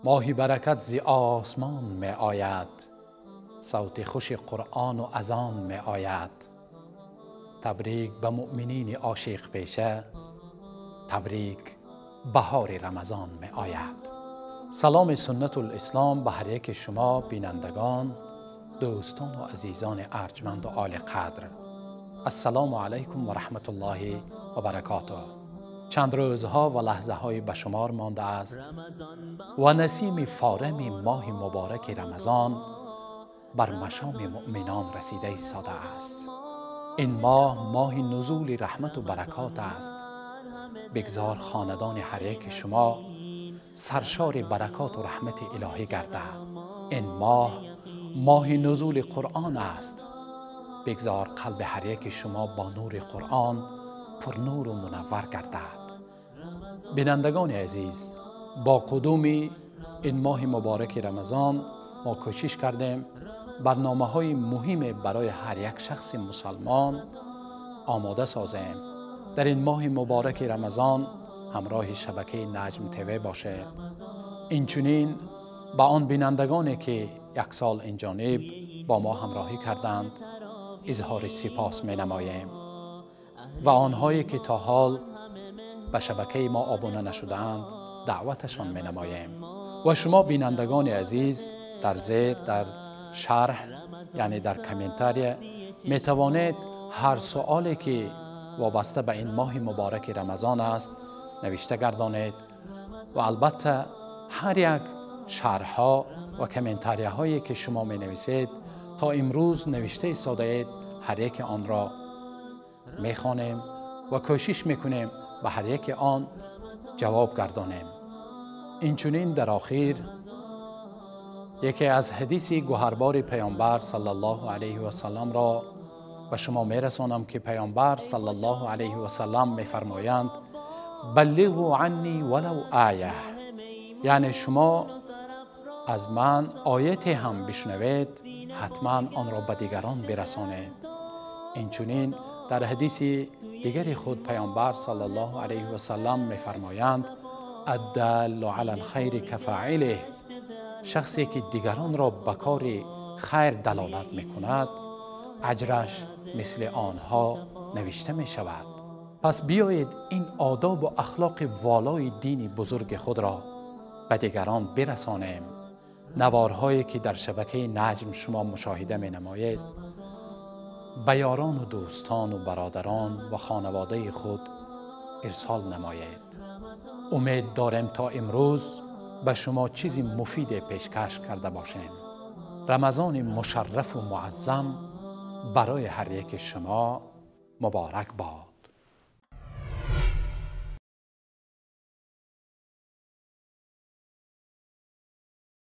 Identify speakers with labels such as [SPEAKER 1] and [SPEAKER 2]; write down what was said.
[SPEAKER 1] Моҳи баракат зи осмон меояд, савти хуши Қуръону азон меояд. Табрик ба муъминини ошиқпеша, табрик баҳори Рамазон меояд. Саломи суннатул ислом ба ҳар яки шумо бинандагон, дӯстону азизони арҷманду олиқадр. Ассалому алайкум ва раҳматуллоҳи ва баракотуҳ. Чанд рӯзҳо ва лаҳзаҳое ба шумор мондааст ва насими форами моҳи мубораки Рамазон бар машоми муъминон расида истодааст. Ин моҳ моҳи нузули раҳмату баракот аст. Бигзор хонадони ҳар яки шумо саршори баракоту раҳмати илоҳӣ гардад. Ин моҳ моҳи нузули Қуръон аст. Бигзор қалби ҳар яки шумо бо нури Қуръон пурнуру мунаввар гардад. Бинандагони азиз, бо қудуми ин моҳи мубораки Рамазон мо кӯшиш кардем барномаҳои муҳиме барои ҳар як шахси мусалмон омода созем. Дар ин моҳи мубораки Рамазон ҳамроҳи шабакаи Наҷм ТВ бошед. Инчунин ба он бинандагоне ки як сол инҷониб бо мо ҳамроҳӣ карданд изҳори сипос менамоем ва онҳое ки то ҳол ба шабакаи мо обуна нашудаанд даъваташон менамоем. Ва шумо бинандагони азиз дар зер, дар шарҳ, яъне дар комментария метавонед ҳар суоле ки вобаста ба ин моҳи мубораки Рамазон аст навишта гардонед ва албатта ҳар як шарҳҳо ва комментарияҳое ки шумо менависед то имрӯз навишта истодаед ҳар яки онро мехонем ва кӯшиш мекунем ба ҳар яки он ҷавоб гардонем. Инчунин дар охир яке аз ҳадиси гуҳарбори Паёмбар саллаллоҳу алайҳи васалламро ба шумо мерасонам ки Паёмбар саллаллоҳу алайҳи васаллам мефармоянд: баллиғу анни валав оя, яъне шумо аз ман ояте ҳам бишнавед, ҳатман онро ба дигарон бирасонед. Инчунин дар ҳадиси дигари худ Паёмбар саллаллоҳу алайҳи васаллам мефармоянд: аддаллу ала лхайри кафаилиҳ, шахсе ки дигаронро ба кори хайр далолат мекунад аҷраш мисли онҳо навишта мешавад. Пас биёед ин одобу ахлоқи волои дини бузурги худро ба дигарон бирасонем. Наворҳое ки дар шабакаи Наҷм шумо мушоҳида менамоед ба ёрону дӯстону бародарон ва хонаводаи худ ирсол намоед. Умед дорем то имрӯз ба шумо чизи муфиде пешкаш карда бошем. Рамазони мушаррафу муаззам барои ҳар яки шумо муборак бод.